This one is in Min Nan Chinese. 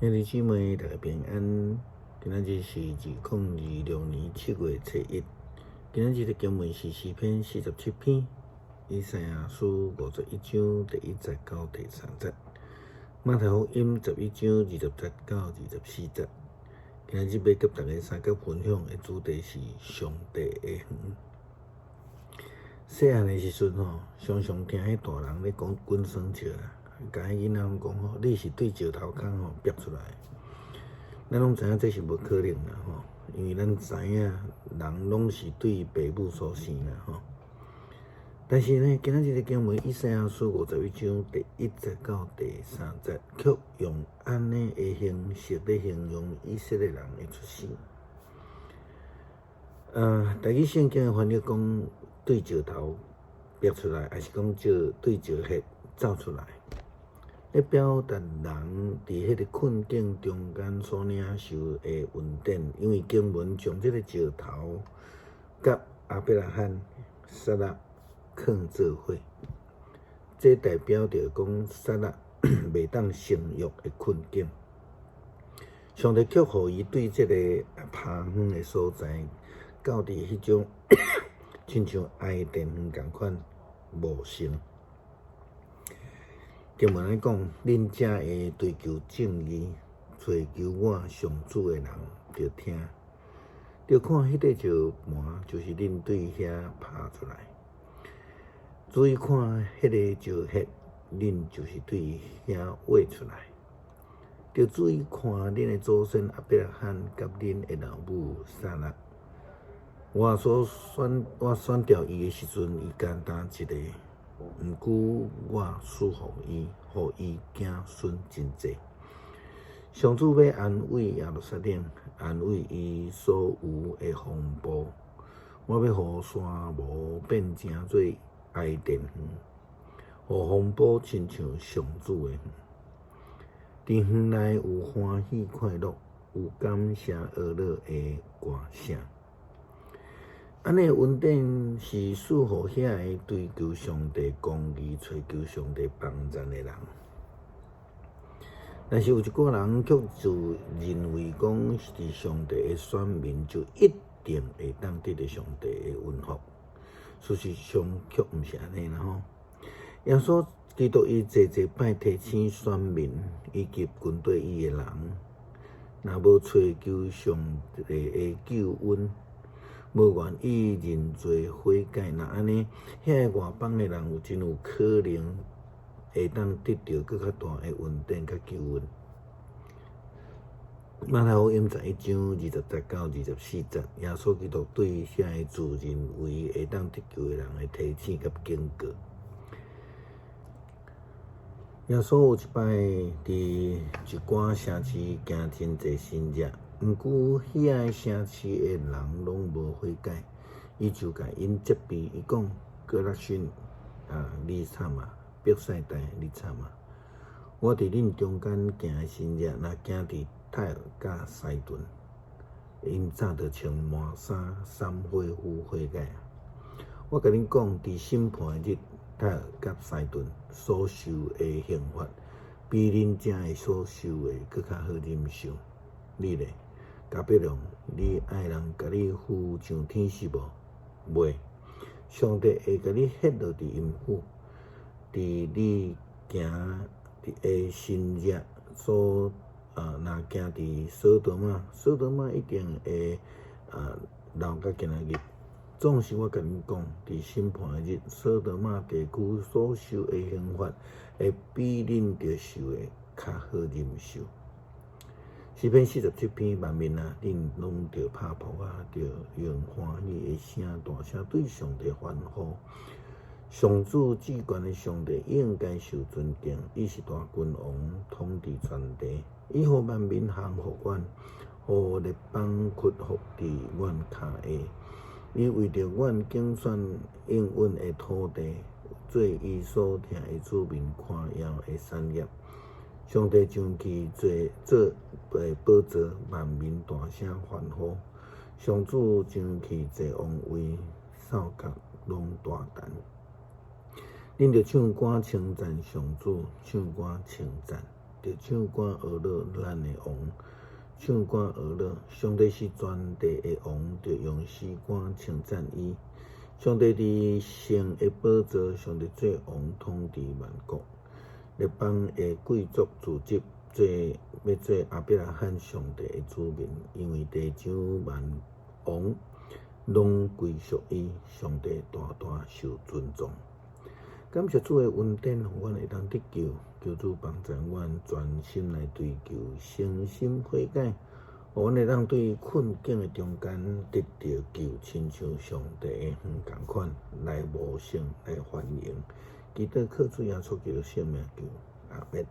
兄弟姊妹，大家平安。今仔日是2026年7月初1。今仔日的經文是詩篇47篇，以賽亞書51章第1節到第3節，馬太福音11章20節到24節。今仔日欲佮大家相佮分享的主題是上帝的園。細漢的時陣吼，常常聽彼大人咧講滾耍笑啦，共彼囡仔攏講吼，你是對石頭空吼迸出來。咱攏知影這是無可能啦吼，因為咱知影人攏是對爸母所生啦吼。但是呢，今仔日的經文以賽亞書51章第1節到第3節，卻用按呢的形式咧形容以色列人的出生。台語聖經的翻譯講對石頭迸出來，抑是講石對石穴走出來，咧表達人佇彼個困境中間所領受的恩典。因為經文將這個石頭佮亞伯拉罕、撒拉囥做伙，這代表著講撒拉袂當生育的困境。上帝卻予伊對這個拍園的所在，到佇彼種親像伊甸園仝款茂盛。經文按呢講，恁才會追求正義，揣求我上主的人，著聽，著看彼個石盤，就是恁對遐拍出來。注意看彼個石穴，恁就是對遐挖出來。著注意看恁的祖先亞伯拉罕佮恁的老母撒拉。我選著伊的時陣，伊干焦一个，毋過我賜福伊，予伊子孫真濟。上主欲安慰耶路撒冷，安慰伊所有的風暴。我欲予沙漠變成做伊甸園，予風暴親像上主的園。佇園內有歡喜快樂，有感謝呵樂的歌聲。按呢恩典是賜予遐个追求上帝公義、揣求上帝幫贊的人。但是有一寡人卻自認為講是上帝的選民，就一定會當得著上帝的恩福。事實上卻毋是按呢啦吼。耶穌基督伊濟濟擺提醒選民以及跟綴伊的人，若無揣求上帝的救恩，無願意認罪悔改，若按呢，遐个外邦的人有真有可能會當得著閣較大的恩典佮救恩。馬太福音11章20節到24節，耶穌基督對遐个自認為會當得救的人的提醒佮警告。耶穌有一擺佇一寡城市行真濟神跡，毋過遐个城市的人攏無悔改，伊就共𪜶責備，伊講：哥拉汛啊，你慘啊！伯賽大，你慘啊！我佇恁中間行的神跡，若行佇泰爾佮西頓，𪜶早就穿麻衫、捎火敷悔改啊！我共恁講，佇審判的日，泰爾佮西頓所受的刑罰，比恁遮的所受的閣較好忍受。你咧，迦百農，你愛人共你扶上天是無？袂，上帝會共你歇落佇陰府。佇你行的神跡所啊，若行佇所多瑪，所多瑪一定會留到今仔日。總是我共恁講，佇審判的日，所多瑪地區所受的刑罰，會比恁著受的較好忍受。詩篇四十七篇，萬民啊，恁攏著拍噗仔，著用歡喜的聲大聲對上帝歡呼。上主至懸的上帝應該受尊敬，伊是大君王，統治全地。伊予萬民降服阮，予列邦屈服佇阮跤下。伊為著阮揀選應允的土地，做伊所疼的子民誇耀的產業。上帝上去坐做寶座，萬民大聲歡呼。上主上去坐王位，獸角攏大彈。恁著唱歌稱讚上主，唱歌稱讚。著唱歌呵樂咱的王，唱歌呵樂。上帝是全地的王，著用詩歌稱讚伊。上帝佇聖的寶座上，做王統治萬國。列邦的貴族聚集做欲做亞伯拉罕上帝的子民，因為地上萬王攏歸屬伊，上帝大大受尊崇。感謝主的恩典，予阮會當得救，求主幫助阮專心來追求誠心悔改，予阮會當對困境的中間得著救，親像上帝的園仝款來無聲來歡迎。祈禱靠主耶穌基督聖名求，阿們。